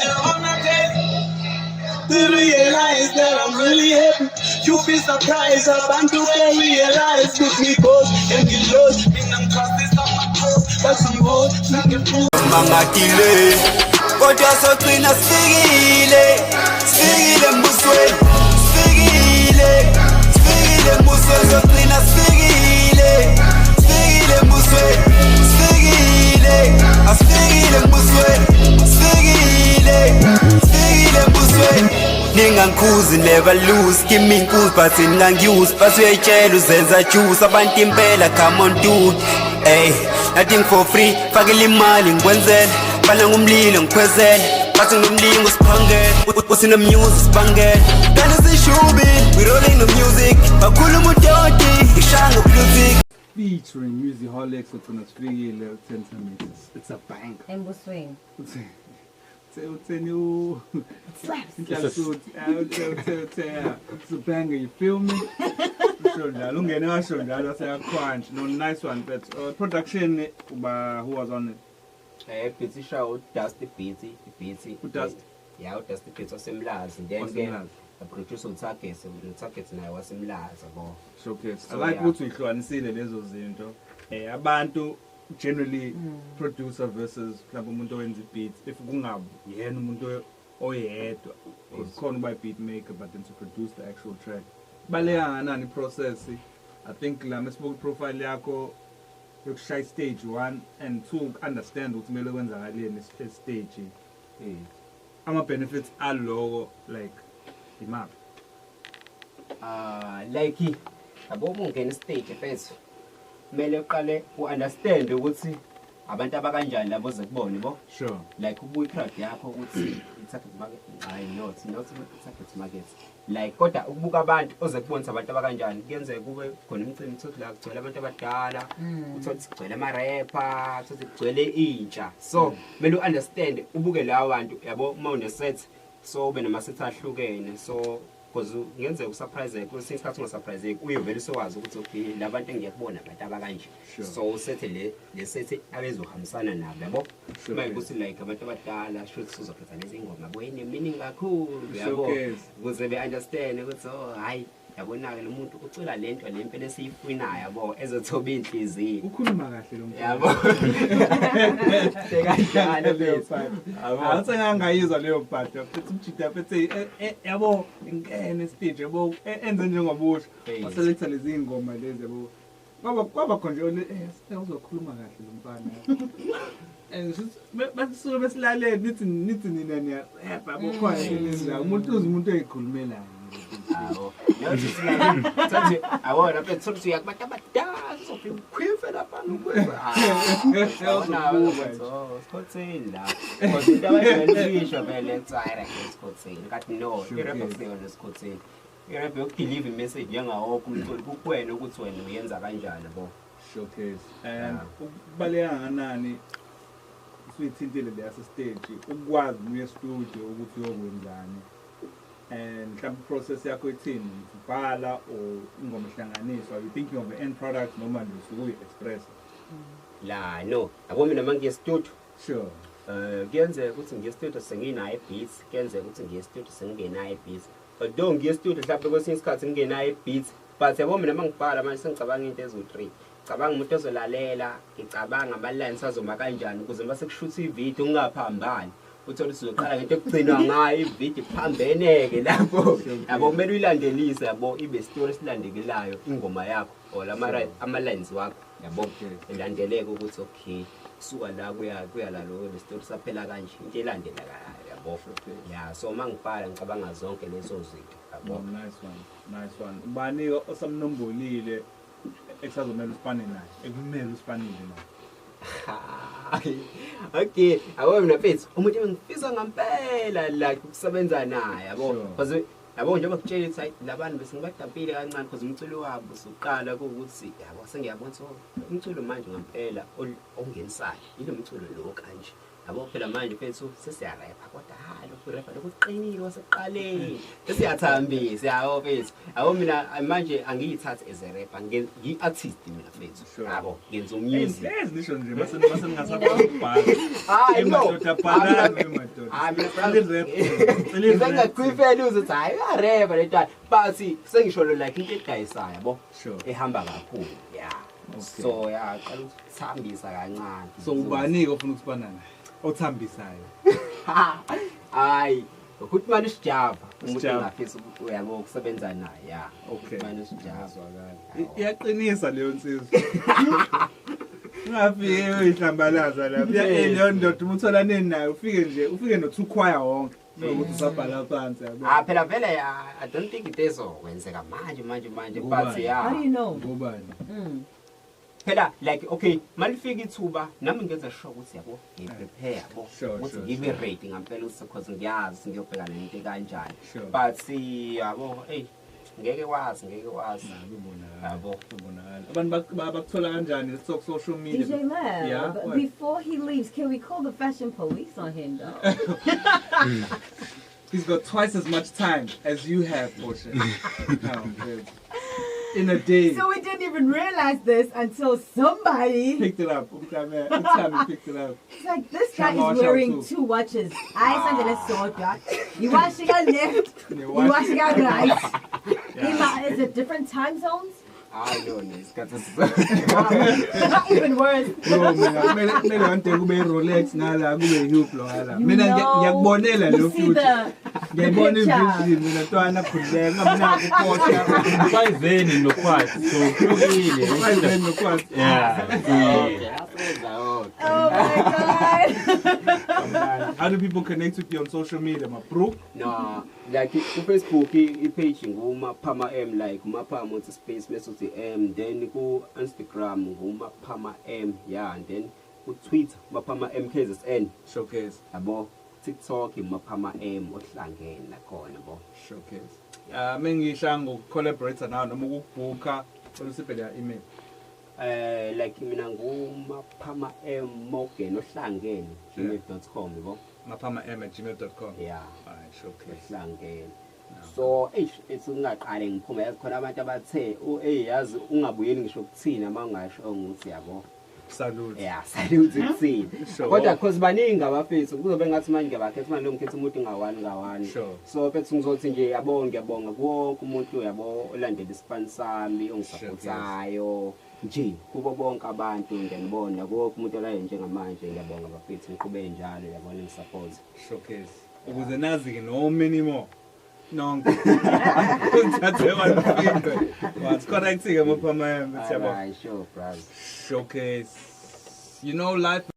On a day to realize that I'm really happy. You be surprised, abantu they realize with me cause and you lost. Mina ngitrustisa ama-cross, bathi ngiphuza. Mangatile kodwa sogcina sifikile, sifikile embusweni, sifikile, sifikile embusweni, sogcina sifikile, sifikile embusweni, sifikile, asifikile embusweni, sifikile, sifikile embusweni. Ningangikhuzi, never lose, give me inkuzi but ningangiyuzi, bese uyayitshela uzenza juice abantu impela. Come on dude, ey, nothing for free, fakela imali ngikwenzele, bala ngumlilo ngikhwezele, bathi ngumlingo siphangele, usine music sibangele, kanti sishubile, we rolling the music, bakhuluma udoti, ishaya ngokuthi. Featuring Musiholics, ugcina sifikile 10 meters. It's a bang. Embusweni. Uthe utheni u Slaps. Inhlalasuthi. Uthe uthe uthe it's a banger, you feel me? Usho njalo, ungene washo njalo waseyakhwanch. No, nice one, but production uba who was on it? Beats ishawa uDusty Beats, Beats. uDusty? Yeah, uDusty Beats waseMlazi. Then ke Wasemlazi. producer uTarget, uTarget naye waseMlazi yabo. Showcase. I So, like yeah. ukuthi uyihlukanisile lezo zinto. Abantu generally producer versus mhlawumbe umuntu owenza beats, if kungabi yena umuntu oyedwa, because khona uba beat maker but then to produce the actual track. Baleka kangakanani process? I think la mesibuka profile yakho yokushaya stage 1 and 2, understand ukuthi kumele kwenzakaleni stage. Ama benefits aloko like imaphi? Ah, like yabo uma ungena stage mfethu, kumele uqale u-understand ukuthi abantu abakanjani labo oze kubona bo. Like ubuye crowd yakho ukuthi i-target market, hayi, not i-target market, like kodwa ukubuka abantu oze kubonisa abantu abakanjani. Kuyenzeka kube khona umcimbi, uthole la kugcwele abantu abadala, uthole ukuthi kugcwele ama-rapper, uthole ukuthi kugcwele intsha, so kumele u-understand, ubuke lawo bantu yabo. Uma une-set, so ube nama-set ahlukene, so because kungenzeka usurprise kwesinye isikhathi, ungasurpriseki, uye vele usewazi ukuthi okay, la bantu engiyakubona abantu abakanje. So usethe le set abezohambisana nabo yabo. Uma ukuthi like abantu abadala, shuthi uzokhetha lezi ngoma yabo ine-meaning kakhulu yabo, ukuze be-understand ukuthi oh hayi, yabona-ke lo muntu ucula le nto le mpela esiyifunayo yabo, ezothoba iy'nhliziyo. Ukhuluma kahle lo mfana. Yabo, sekanjalo Leyo mfethu. part. Yabo. Awusengangayizwa leyo part mfethu, umjida mfethu, yabo, ingene stage yabo, enze njengoba usho. Waselecta lezi ngoma lezi yabo. Kwaba khona nje uzokhuluma kahle lo mfana. And basuke besilalele, nithi nina niya rap yabo, khona lezi la umuntu uze umuntu oyikhulumelayo. Yabo. Nothi silale. Thathe awona mfethu, thola uya kubantu abadala, uzofika ukhwife lapha ukhwife. Yabona Uzobuka nje. oh, sikhotheni la. Because into abajwayele ukuyisho vele kuthiwa hayi, rap esikhotheni. Kanti no, i-rap akusiyona esikhotheni. I-rap yokudeliver i-message njengawo wonke umculo, kukuwena ukuthi wena uyenza kanjani yabo. Showcase. And ukubaleka kangakanani, usuyithintile le yase stage, ukwazi uye studio ukuthi uyokwenzani, and mhlawumbe process yakho ithini, ubhala or ingoma ihlanganiswa, are you thinking of the end product noma nje usuke uyi-express? La no, yabo mina mangiye studio, kuyenzeka ukuthi ngiye studio senginayo i-beats, kuyenzeka ukuthi ngiye studio sengingenayo i-beats. Although ngiye studio mhlawumbe kwesinye isikhathi ngingenayo i-beats, but yabo mina mangibhala manje sengicabanga into eziwu-3. Ngicabanga umuntu ozolalela, ngicabanga ama-lines azoma kanjani ukuze mase kushutha ividiyo ngingaphambani. Uthole ukuthi uzoqala ngento ekugcinwa ngayo ividiyo iphambeneke lapho. Yabo, kumele uyilandelise yabo, ibe story esilandekelayo ingoma yakho or ama-lines wakho yabo. Ilandeleke ukuthi okay, kusuka la kuya la, lo le story saphela kanje, into elandelekayo yabo. Yeah, so mangibhala ngicabanga zonke lezo zinto yabo. Oh, nice one, nice one. Ubani osamnombolile ekusazomela usipane naye, ekumele usipanile naye? Okay, yabo mina mfethu, umuntu engifisa ngampela like ukusebenza naye yabo, because yabo njengoba kutshela ukuthi hayi, labantu bese ngibadampile kancane because umculo wabo usuqala kuwukuthi yabo sengiyabona ukuthi oh, umculo manje ngampela ongenisayo yilo mculo lo kanje yabo. Phela manje mfethu sesiyarapha kodwa hayi lokho. Urapha lokhu kuqinile wasekuqaleni. Bese yathambisa yabo mfethu. Yabo, mina manje angiyithathi as a rapper, ngiyi-artist mina mfethu. Yabo, ngenza umusic. Hlezi nisho nje mase mase ningasakwazi ukubhala. Hayi, no. Madoda, bhalani madoda. Hayi, mina Cela i-rap. Cela i-rap. ngingachifela uzothi hayi, uyarapha le ntwana, but sengisho lo like into edayisayo, yabo, ehamba kakhulu, yeah. So yeah, qala ukuthambisa kancane. So ubani-ke ofuna ukusibana naye othambisayo? Hayi, ukuthi manje isijava umuntu Isijava. engafisa uyabo ukusebenza naye, yeah. Manje isijava. Iyaqinisa leyo nsizwa. Ungafike uyihlambalaza lapha. Leyo ndoda uma uthola nini nayo, ufike nje, ufike no-two choir wonke. Nokuthi usabhala phansi, yabo. Ah, phela vele I don't think it izokwenzeka manje manje manje, but Ngubani? yeah. How do you know? Ngubani? Phela like, okay, malifika ithuba nami ngenza sure ukuthi, yabo, ngiprepare, yabo, ukuthi ngibe ready ngampela ukuthi, because ngiyazi ngiyobhekana nento kanjani. But yabo, hey, ngeke wazi, ngeke wazi. Kubonakala. Yabo. Kubonakala. Abantu bakuthola kanjani? Let's talk social media. DJ Lab, Yeah, but what? before he leaves, can we call the fashion police on him though? He's got twice as much time as you have, Portia. Oh, good. In a day. So we didn't even realize this until somebody picked it up. Umtami picked it up. It's like, this guy Shama is wearing Shama too. two watches. I said let's sort that. You washing our left, you washing our right. Is it different time zones? Hayi, no, isikhathi Even worse. No, mina kumele one day kube i-Rolex ngala, kube i-Hublot ngala. You Mina know, ngiyakubonela you leyo see future. the Ngiyayibona picture. i-vision mina, ntwana, khululeka, mina kuPorsche. Bayiveni nokwati, so kuhlukile. Bayiveni nokwati. Yeah. Okay, asenza okay. Oh my God. How do people connect with you on social media, my bro? No, like ku-Facebook i-page nguMaphama M, like uMaphama uthi space bese uthi M, then ku-Instagram nguMaphama M, yeah, and then ku-Twitter Maphama M KZN. Showcase. Yabo, TikTok Maphama M ohlangene nakhona, yabo. Showcase. Mengisha ngokucollaborate nawe noma ukubooka, cela usiphe leya email. Like mina nguMaphama M Morgan ohlangene gmail.com, yabo. maphama.m@gmail.com. Yeah. Alright, showcase. Ohlangene. So eish, ethi ngingaqale ngiphume, yazi khona abantu abathe oh hey, yazi ungabuyeli ngisho kuthina uma ungasho ukuthi, yabo. Salute. Yeah, salute kuthina. Kodwa because baningi abafethu, kuzobe ngathi manje ngiyabakhetha manje, ngikhetha umuntu ngawani ngawani. So mfethu ngizothi nje, yabo, ngiyabonga kuwonke umuntu, yabo, olandela isipani sami, ongisupportayo nje, kubo bonke abantu ngiyanibona, kuwo wonke umuntu olayo njengamanje, ngiyabonga bafethu, ngiqhubeke njalo, yabona, ngisupport. Showcase. Ukuze nazi ke no many more. Nonke. Uthathe one finger. What's correct ke Maphama M, siyabonga. Alright, sure, brother. Showcase. You know life